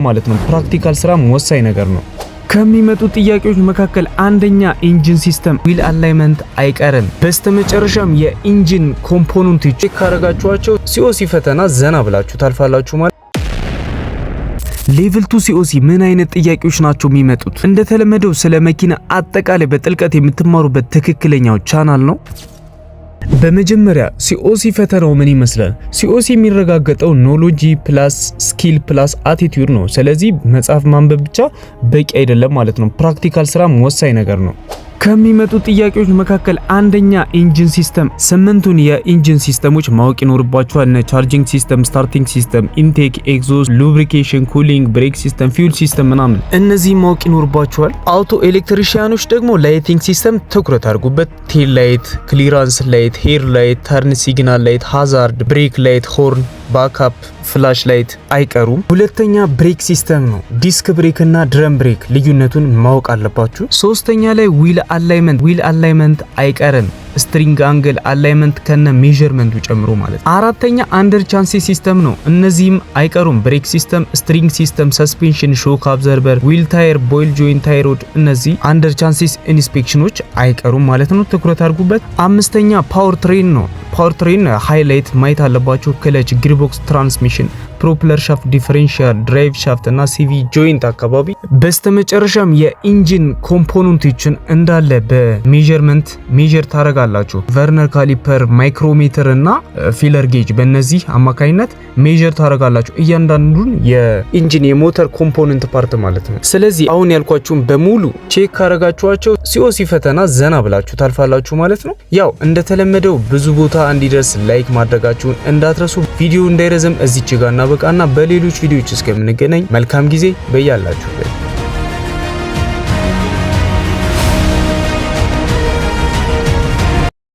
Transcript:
ማለት ነው። Practical ስራም ወሳኝ ነገር ነው። ከሚመጡ ጥያቄዎች መካከል አንደኛ engine system፣ wheel alignment አይቀርም። በስተመጨረሻም የ engine component ኦች check ካረጋችኋቸው COC ፈተና ዘና ብላችሁ ታልፋላችሁ ማለት። Level 2 COC ምን አይነት ጥያቄዎች ናቸው የሚመጡት? እንደተለመደው ስለ መኪና አጠቃላይ በጥልቀት የምትማሩበት ትክክለኛው ቻናል ነው። በመጀመሪያ COC ፈተናው ምን ይመስላል? COC የሚረጋገጠው knowledge plus skill plus attitude ነው። ስለዚህ መጽሐፍ ማንበብ ብቻ በቂ አይደለም ማለት ነው። Practical ስራም ወሳኝ ነገር ነው። ከሚመጡ ጥያቄዎች መካከል አንደኛ engine system፣ ስምንቱን የ engine system ኦች ማወቅ ይኖርባችኋል። እነ charging system፣ starting system፣ intake፣ exhaust፣ lubrication፣ cooling፣ brake system፣ fuel system ምናምን እነዚህ ማወቅ ይኖርባችኋል። Auto electrician ኖች ደግሞ lighting system ትኩረት አድርጉበት። Tail light፣ clearance light፣ head light፣ turn signal light፣ hazard፣ brake light፣ horn፣ backup፣ flash light አይቀሩም። ሁለተኛ brake system ነው። Disc brake እና drum brake ልዩነቱን ማወቅ አለባችሁ። ሶስተኛ ላይ wheel alignment፣ wheel alignment አይቀርም። Steering angle alignment ከነ measurement ኡ ጨምሮ ማለት ነው። አራተኛ under chassis system ነው። እነዚህም አይቀሩም። Brake system፣ steering system፣ suspension፣ shock absorber፣ wheel tire፣ ball joint፣ tie rod እነዚህ under chassis inspection ኖች አይቀሩም ማለት ነው። ትኩረት አድርጉበት። አምስተኛ power train ነው። Power train highlight ማየት አለባችሁ። Clutch፣ gearbox፣ transmission፣ propeller shaft፣ differential፣ drive shaft እና CV joint አካባቢ። በስተመጨረሻም የ engine component ኦችን እንዳለ በ measurement measure ታደርጋላችሁ። Vernier caliper፣ micrometer እና feeler gauge በእነዚህ አማካኝነት measure ታደርጋላችሁ እያንዳንዱን የ engine የሞተር component part ማለት ነው። ስለዚህ አሁን ያልኳችሁን በሙሉ check ካረጋችኋቸው COC ፈተና ዘና ብላችሁ ታልፋላችሁ ማለት ነው። ያው እንደተለመደው ብዙ ቦታ እንዲደርስ like ማድረጋችሁን እንዳትረሱ። ቪዲዮ እንዳይረዝም እዚች ጋር እናበቃና በሌሎች ቪዲዮዎች እስከምንገናኝ መልካም ጊዜ በያላችሁበት።